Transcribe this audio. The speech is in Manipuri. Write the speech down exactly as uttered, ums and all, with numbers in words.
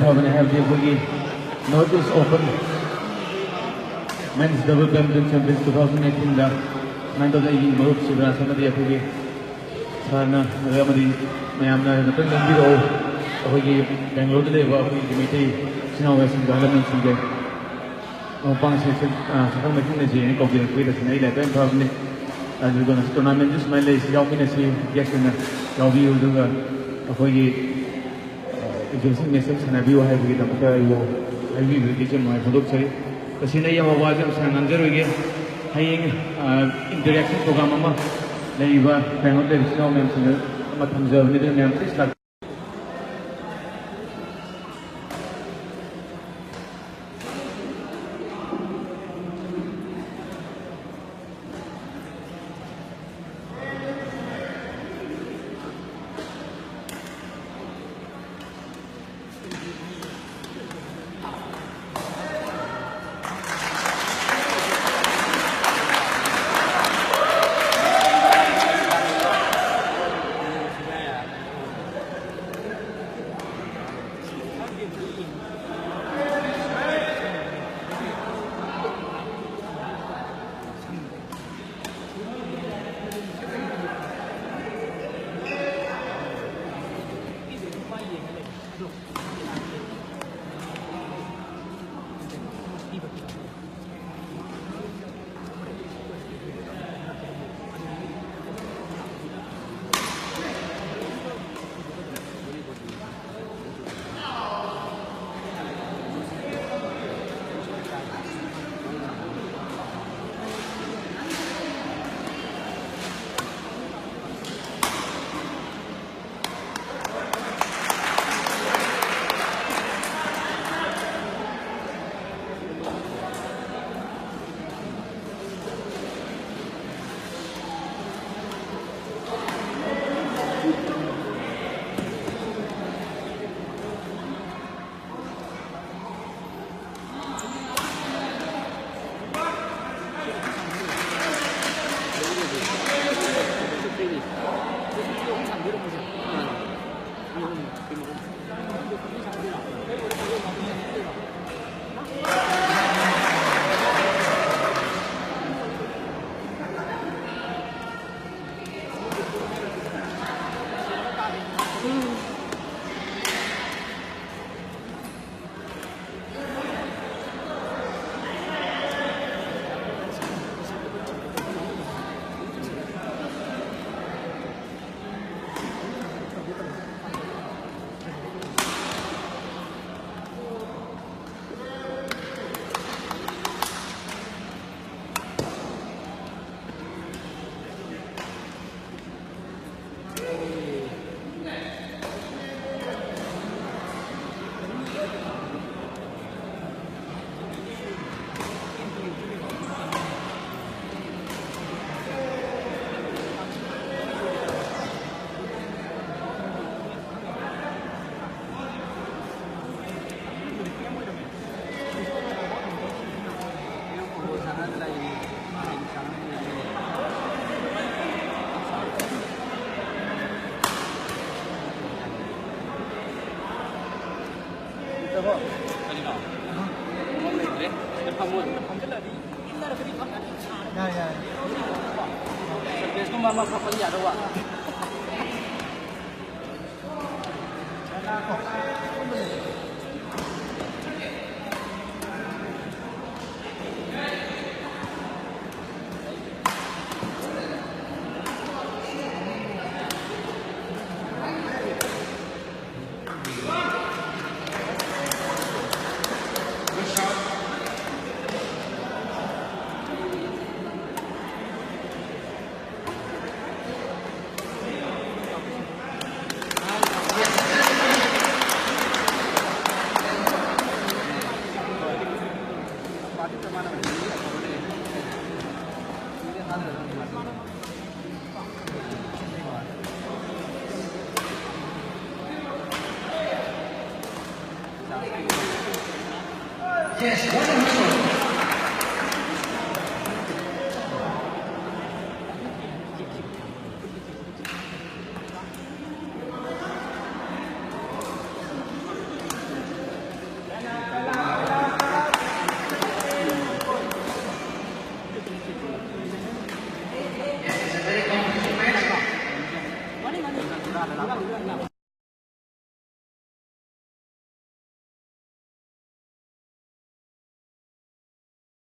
ꯍꯥꯏꯕꯗꯤ ꯑꯩꯈꯣꯏꯒꯤ North East Open Men's Double Badminton Championship two thousand eighteen ꯗ ꯁꯨꯃꯥꯏꯅ ꯇꯧꯗꯅ ꯑꯩꯒꯤ ꯃꯔꯨꯞ ꯁꯤꯕꯔꯥꯖ ꯑꯃꯗꯤ ꯑꯩꯈꯣꯏꯒꯤ ꯁꯥꯔꯅ ꯑꯃꯗꯤ ꯃꯌꯥꯝꯅ ꯉꯥꯛꯇꯪ ꯂꯦꯡꯕꯤꯔꯛꯑꯣ꯫ ꯑꯩꯈꯣꯏꯒꯤ ꯕꯦꯡꯒꯂꯣꯔꯗ ꯂꯩꯕ ꯑꯩꯈꯣꯏꯒꯤ ꯃꯩꯇꯩ ꯏꯆꯤꯟ ꯏꯅꯥꯎꯁꯤꯡꯒ ꯑꯍꯜ ꯂꯃꯟꯁꯤꯡꯒ ꯃꯄꯥꯡꯁꯦ ꯁꯛꯈꯪ ꯃꯥꯏꯈꯪꯅꯁꯤ ꯍꯥꯏꯅ ꯀꯧꯕꯤꯔꯛꯄꯒꯤ ꯇꯁꯦꯡꯅ ꯑꯩ ꯂꯥꯏꯕꯛ ꯌꯥꯝ ꯐꯕꯅꯤ꯫ ꯑꯗꯨꯒ ꯉꯁꯤ ꯇꯣꯔꯅꯥꯃꯦꯟꯁꯨ ꯁꯨꯃꯥꯏꯅ ꯂꯩꯔꯤꯁꯤ ꯌꯥꯎꯃꯤꯟꯅꯁꯤ, ꯒꯦꯁ ꯑꯣꯏꯅ ꯌꯥꯎꯕꯤꯌꯨ꯫ ꯑꯗꯨꯒ ꯑꯩꯈꯣꯏꯒꯤ ꯑꯦꯛꯖꯤꯕꯤꯁꯟ ꯃꯦꯠꯆ ꯑꯃ ꯁꯥꯟꯅꯕꯤꯌꯨ ꯍꯥꯏꯕꯒꯤꯗꯃꯛꯇ ꯑꯩꯕꯨ ꯍꯥꯏꯕꯤꯕꯒꯤ ꯌꯥꯝ ꯅꯨꯡꯉꯥꯏ ꯐꯣꯡꯗꯣꯛꯆꯔꯤ꯫ ꯇꯁꯦꯡꯅ ꯑꯩ ꯌꯥꯝ ꯋꯥꯁꯦ ꯌꯥꯝ ꯁꯥꯡꯅ ꯉꯥꯡꯖꯔꯣꯏꯒꯦ꯫ ꯍꯌꯦꯡ ꯏꯟꯇꯔꯦꯛꯁꯟ ꯄ꯭ꯔꯣꯒ꯭ꯔꯥꯝ ꯑꯃ ꯂꯩꯔꯤꯕ ꯕꯦꯡꯒ꯭ꯂꯣꯔ ꯂꯩꯔꯤꯕ ꯏꯆꯤꯟ ꯏꯅꯥꯎ ꯃꯌꯥꯝꯁꯤꯡꯗ ꯑꯃ ꯊꯝꯖꯕꯅꯤ꯫ ꯑꯗꯨꯅ ꯃꯌꯥꯝ ꯄ꯭ꯂꯤꯁ ꯂꯥꯛꯄꯤꯌꯨ꯫ ꯌꯥꯏ, ꯌꯥꯏ꯫ Yes, one